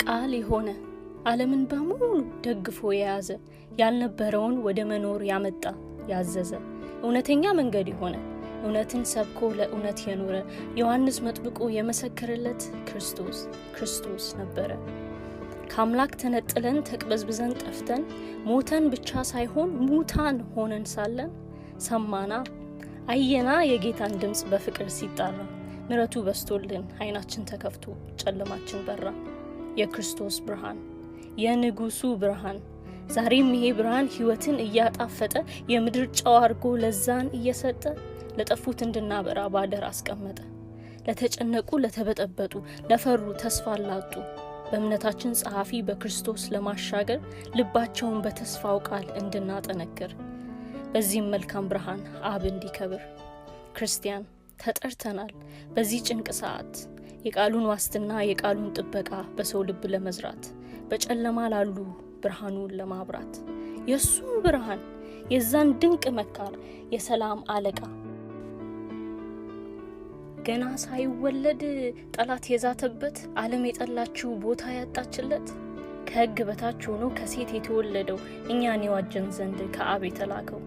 ቃል የሆነ፣ ዓለምን በሙሉ ደግፎ የያዘ፣ ያልነበረውን ወደ መኖር ያመጣ ያዘዘ፣ እውነተኛ መንገድ የሆነ፣ እውነትን ሰብኮ ለእውነት የኖረ፣ ዮሐንስ መጥምቁ የመሰከረለት ክርስቶስ ክርስቶስ ነበረ። ከአምላክ ተነጥለን ተቅበዝብዘን ጠፍተን ሞተን ብቻ ሳይሆን ሙታን ሆነን ሳለን ሰማና አየና የጌታን ድምፅ በፍቅር ሲጣራ። ምሕረቱ በዝቶልን ዓይናችን ተከፍቶ ጨለማችን በራ። የክርስቶስ ብርሃን፣ የንጉሱ ብርሃን። ዛሬም ይሄ ብርሃን ሕይወትን እያጣፈጠ፣ የምድር ጨው አድርጎ ለዛን እየሰጠ፣ ለጠፉት እንድናበራ ባደራ አስቀመጠ። ለተጨነቁ፣ ለተበጠበጡ፣ ለፈሩ፣ ተስፋ ላጡ፣ በእምነታችን ጸሐፊ በክርስቶስ ለማሻገር፣ ልባቸውን በተስፋው ቃል እንድናጠነክር፣ በዚህም መልካም ብርሃን አብ እንዲከብር ክርስቲያን ተጠርተናል። በዚህ ጭንቅ ሰዓት የቃሉን ዋስትና የቃሉን ጥበቃ በሰው ልብ ለመዝራት፣ በጨለማ ላሉ ብርሃኑን ለማብራት፣ የእሱን ብርሃን፣ የዛን ድንቅ መካር፣ የሰላም አለቃ፣ ገና ሳይወለድ ጠላት የዛተበት፣ ዓለም የጠላችው፣ ቦታ ያጣችለት፣ ከሕግ በታች ሆኖ ከሴት የተወለደው፣ እኛን የዋጀን ዘንድ ከአብ የተላከው።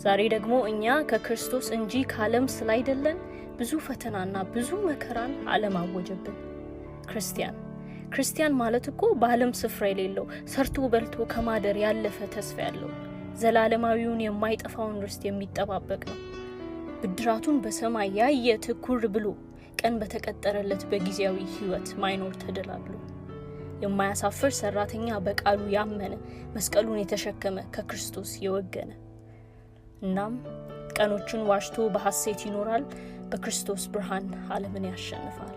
ዛሬ ደግሞ እኛ ከክርስቶስ እንጂ ከዓለም ስላይደለን ብዙ ፈተናና ብዙ መከራን ዓለም አወጀብን። ክርስቲያን ክርስቲያን ማለት እኮ በዓለም ስፍራ የሌለው፣ ሰርቶ በልቶ ከማደር ያለፈ ተስፋ ያለው፣ ዘላለማዊውን የማይጠፋውን ርስት የሚጠባበቅ ነው። ብድራቱን በሰማይ ያየ፣ ትኩር ብሎ ቀን በተቀጠረለት በጊዜያዊ ሕይወት ማይኖር ተደላድሎ፣ የማያሳፍር ሰራተኛ፣ በቃሉ ያመነ፣ መስቀሉን የተሸከመ፣ ከክርስቶስ የወገነ፣ እናም ቀኖቹን ዋጅቶ በሐሴት ይኖራል። በክርስቶስ ብርሃን ዓለምን ያሸንፋል።